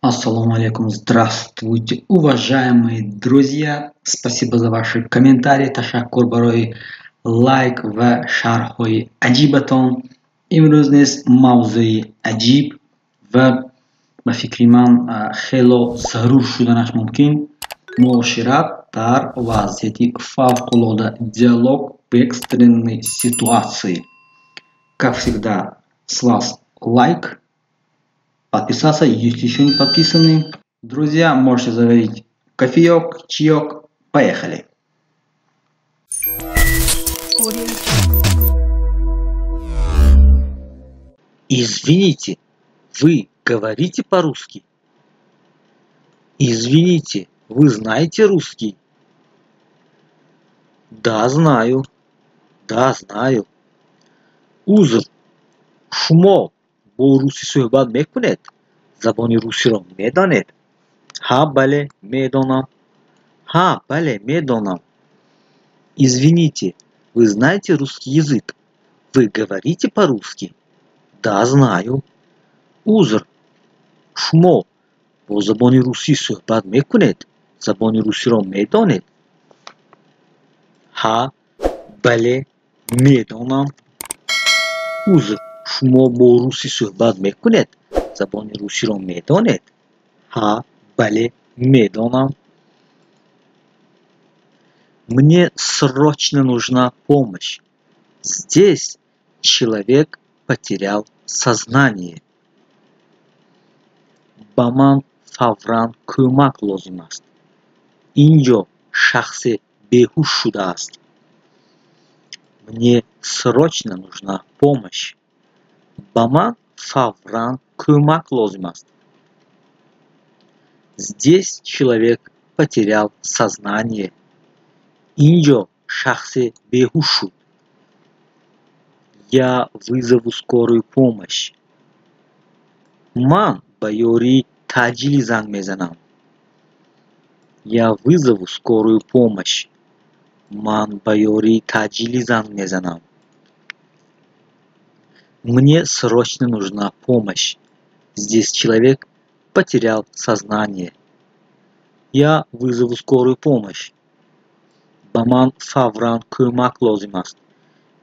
Ассалому алейкум, здравствуйте, уважаемые друзья. Спасибо за ваши комментарии. Ташаккур барои лайк ва шарҳҳои аҷибатон. Имрӯз низ мавзӯи аҷиб ва ба фикри ман хело зарур шуданаш мумкин. Муошират дар вазъияти фавқулода, диалог в экстренной ситуации. Как всегда, с вас лайк, подписаться, если еще не подписаны. Друзья, можете заварить кофеек, чаек. Поехали! Извините, вы говорите по-русски? Извините, вы знаете русский? Да, знаю. Да, знаю. Узр, шумо бо русӣ суҳбат мекунед? Забони русиро медонед? Ҳа, бале, медонам. Ҳа, бале, медонам. Извините, вы знаете русский язык? Вы говорите по-русски? Да, знаю. Узр, шумо бо забони русӣ суҳбат мекунед? Забони русиро медонед? Ҳа, бале, медонам. Узр, шумо бо русӣ суҳбат мекунед? Забони русиро медонед? Ҳа, бале, медонам. Мне срочно нужна помощь. Здесь человек потерял сознание. Ба ман фавран кӯмак лозим аст. Инҷо шахсе беҳуш шудааст. Мне срочно нужна помощь. Ба ман фавран кӯмак лозим аст. Здесь человек потерял сознание. Инҷо шахсе беҳуш шуд. Я вызову скорую помощь. Ман ба ёрии таъҷилӣ занг мезанам. Я вызову скорую помощь. Ман ба ёрии таъҷилӣ занг мезанам. Мне срочно нужна помощь. Здесь человек потерял сознание. Я вызову скорую помощь. Ба ман фавран кӯмак лозим аст.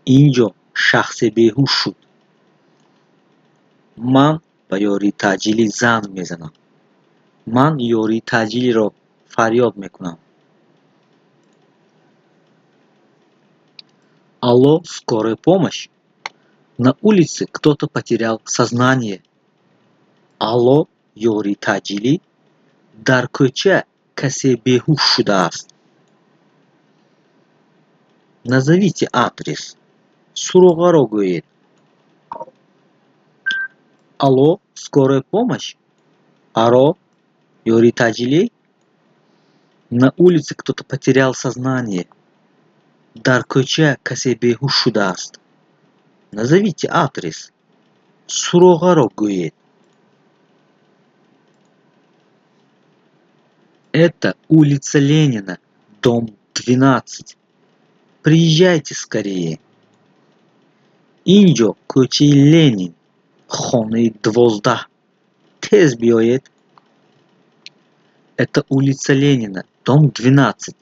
Инҷо шахсе беҳуш шуд. Ман ба ёрии таъҷилӣ занг мезанам. Ман ёрии таъҷилиро фарёд мекунам. Алло, скорая помощь? На улице кто-то потерял сознание. Алло, ёрии таъҷилӣ? Дар кӯча касе беҳуш шудааст. Назовите адрес. Суроғаро гӯед. Алло, скорая помощь? Аро, ёрии таъҷилӣ? На улице кто-то потерял сознание. Дар кӯча касе беҳуш шудааст. Назовите адрес. Суроғаро гӯед. Это улица Ленина, дом 12. Приезжайте скорее. Инҷо кӯчаи Ленин, хонаи 12. Тез биёед. Это улица Ленина, дом 12.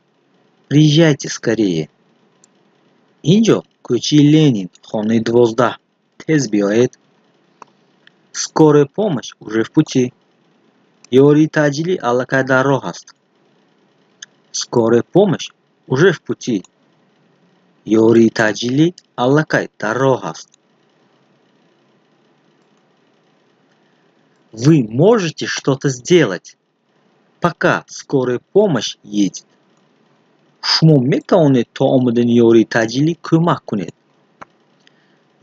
Приезжайте скорее. Инҷо кӯчаи Ленин, хонаи 12. Тез биёед. Скорая помощь уже в пути. Ёрии таъҷилӣ аллакай дар роҳ аст. Скорая помощь уже в пути. Ёрии таъҷилӣ аллакай дар роҳ аст. Вы можете что-то сделать, пока скорая помощь едет? Шумо метавонед то омадани ёрии таъҷилӣ кӯмак кунед?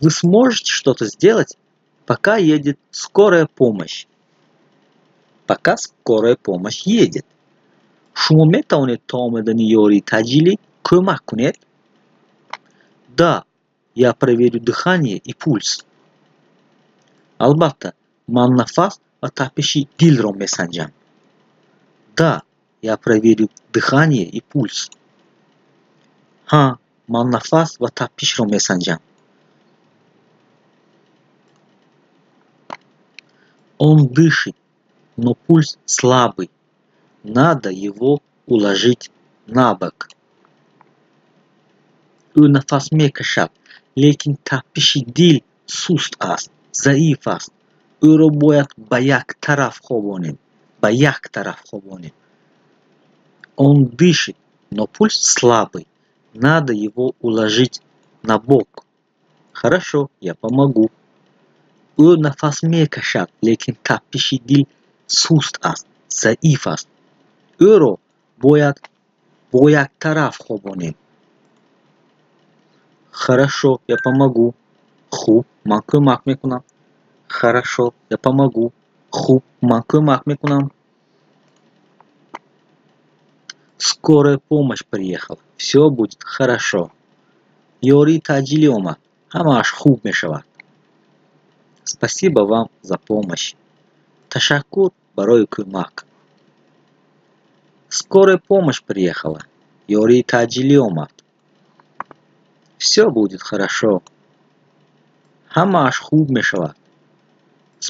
Вы сможете что-то сделать, пока едет скорая помощь? Пока скорая помощь едет. Шумо метавонед то омадани ёрии таъҷилӣ кӯмак кунед? Да, я проверю дыхание и пульс. Албатта, ман нафас ва тапиши дилро месанҷам. Да, я проверю дыхание и пульс. Ҳа, ман нафас ва тапишро месанҷам. Он дышит, но пульс слабый. Надо его уложить на бок. Ӯ нафас мекашад, лекин тапиши дил суст аст, заиф аст. Ӯро бояд ба як тараф хобонем. Ба як тараф хобонем. Он дышит, но пульс слабый. Надо его уложить на бок. Хорошо, я помогу. Ӯ нафас мекашад, лекин тапиши дил суст аст, заиф аст. Ӯро бояд бо як тараф хобонем. Хорошо, я помогу. Хуб, ман кӯмак мекунам. Хорошо, я помогу. Хуб, ман кӯмак мекунам. Скорая помощь приехала. Всё будет хорошо. Ёрии таъҷилӣ омад. Ҳамааш хуб мешавад. Спасибо вам за помощь. Ташаккур барои кӯмак. Скорая помощь приехала. Ёрии таъҷилӣ омад. Всё будет хорошо. Ҳамааш хуб мешавад.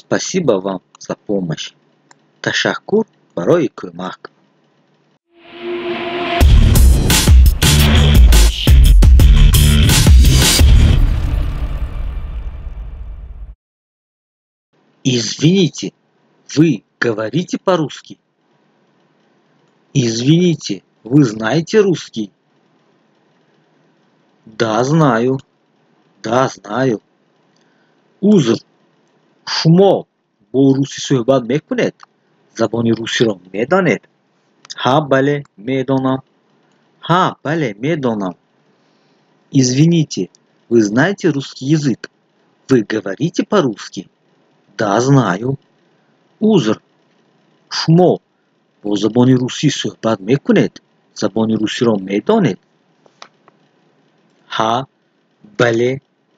Спасибо вам за помощь. Ташаккур барои кӯмак. Извините, вы говорите по-русски? Извините, вы знаете русский? Да, знаю. Да, знаю. Узр, шумо бо русӣ суҳбат мекунед? Забони русиро медонед? Ҳа, бале, медонам. Ҳа, бале, медонам. Извините, вы знаете русский язык? Вы говорите по-русски? Да, знаю. Узр, шумо бо забони русӣ суҳбат мекунед? Забони русиро медонед? Ҳа, бале,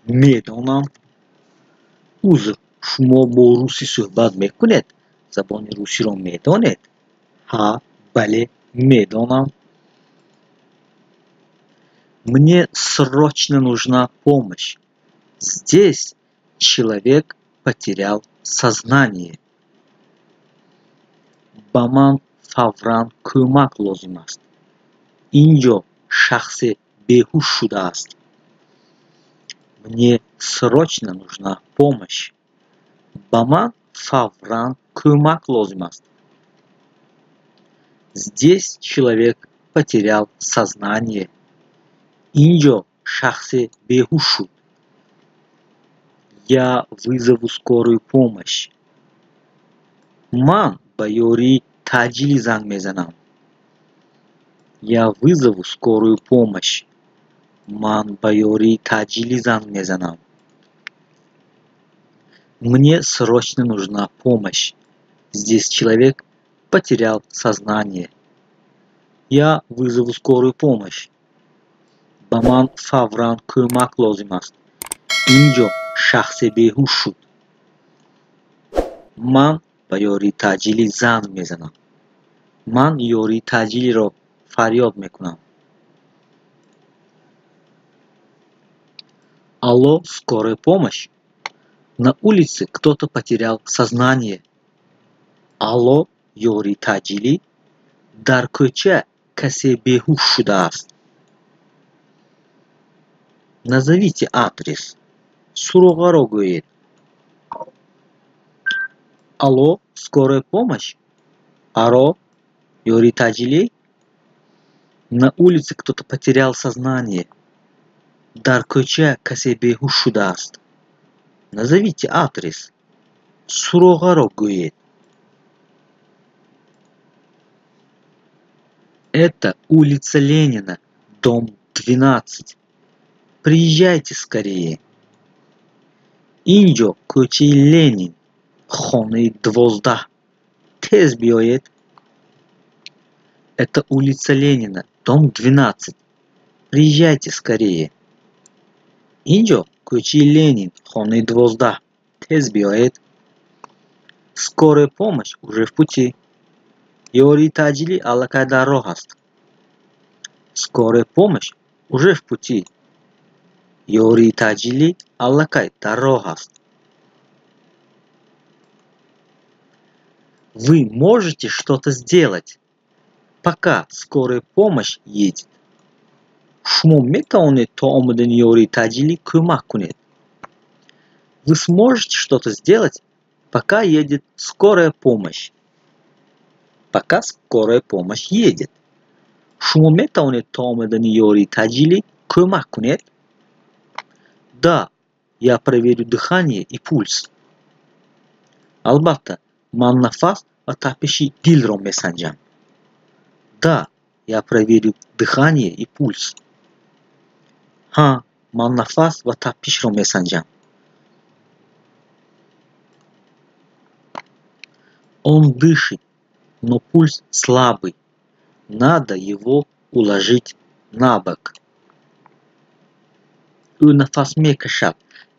медонам. Узр, шумо бо русӣ суҳбат мекунед? Забони русиро медонед? Ҳа, бале, медонам. Мне срочно нужна помощь. Здесь человек потерял сознание. Ба ман фавран кӯмак лозим аст. Инҷо шахсе беҳуш шудааст. Мне срочно нужна помощь. Ба ман фавран кӯмак лозим аст. Здесь человек потерял сознание. Инҷо шахсе беҳуш шуд. Я вызову скорую помощь. Ман ба ёрии таъҷилӣ занг мезанам. Я вызову скорую помощь. Ман ба ёрии таъҷилӣ занг мезанам. Мне срочно нужна помощь. Здесь человек потерял сознание. Я вызову скорую помощь. Ба ман фавран кӯмак лозим аст. Инҷо шахсе беҳуш шуд. Ман ба ёрии таъҷилӣ занг мезанам. Ман ёрии таъҷилиро фарёд мекунам. Алло, скорая помощь? На улице кто-то потерял сознание. Алло, ёрии таъҷилӣ? Дар кӯча касе беҳуш шудааст. Назовите адрес. Суроғаро гӯед. Алло, скорая помощь? Аро, ёрии таъҷилӣ? На улице кто-то потерял сознание. Дар кӯча касе беҳуш шудааст. Назовите адрес. Суроғаро гӯед. Это улица Ленина, дом 12. Приезжайте скорее. Инҷо кӯчаи Ленин, хонаи 12. Тез биёед. Это улица Ленина, дом 12. Приезжайте скорее. Инҷо кӯчаи Ленин, хонаи 12. Тез биёед. Скорая помощь уже в пути. Ёрии таъҷилӣ аллакай дар роҳ аст. Скорая помощь уже в пути. Ёрии таъҷилӣ аллакай дар роҳ аст. Вы можете что-то сделать, пока скорая помощь едет? Шумо метавонед то омадани ёрии таъҷилӣ кӯмак кунед? Вы сможете что-то сделать, пока едет скорая помощь? Пока скорая помощь едет. Шумо метавонед то омадани ёрии таъҷилӣ кӯмак кунед? Да, я проверю дыхание и пульс. Албатта, ман нафас ва тапиши дилро месанҷам. Да, я проверю дыхание и пульс. Ҳа, ман нафас ва тапишро месанҷам. Он дышит, но пульс слабый. Надо его уложить на бок. Ӯ нафас мекашад,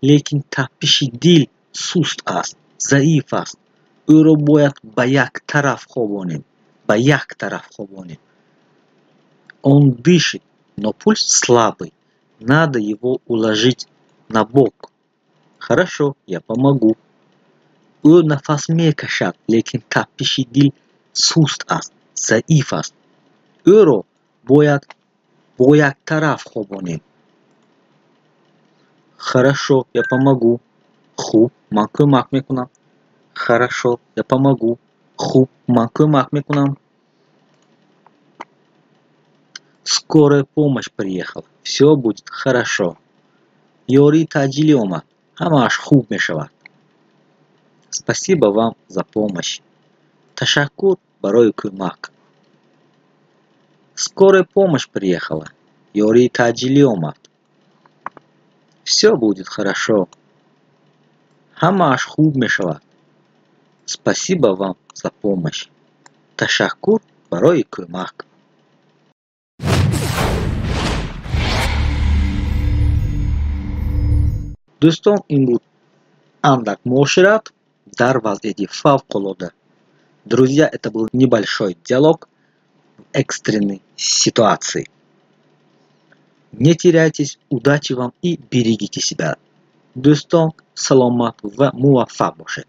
лекин тапиши дил суст аст, заиф аст. Ӯро бояд ба як тараф хобонем. Ба як тараф хобонем. Он дышит, но пульс слабый. Надо его уложить на бок. Хорошо, я помогу. Ӯ нафас мекашад, лекин тапиши дил суст аст, заиф аст. Ӯро бояд бо як тараф хобонем. Хорошо, я помогу. Хуб, ман кӯмак мекунам. Хорошо, я помогу. Хуб, ман кӯмак мекунам. Скорая помощь приехала. Всё будет хорошо. Ёрии таъҷилӣ омад. Ҳамааш хуб мешавад. Спасибо вам за помощь. Ташаккур барои кӯмак. Скорая помощь приехала. Ёрии таъҷилӣ омад. Всё будет хорошо. Ҳамааш хуб мешавад. Спасибо вам за помощь. Ташаккур барои кӯмак. Дӯстон, ин буд андак муошират дар вазъияти фавқулода. Друзья, это был небольшой диалог в экстренной ситуации. Не теряйтесь, удачи вам и берегите себя. Дӯстон, саломат ва муваффақ бошед.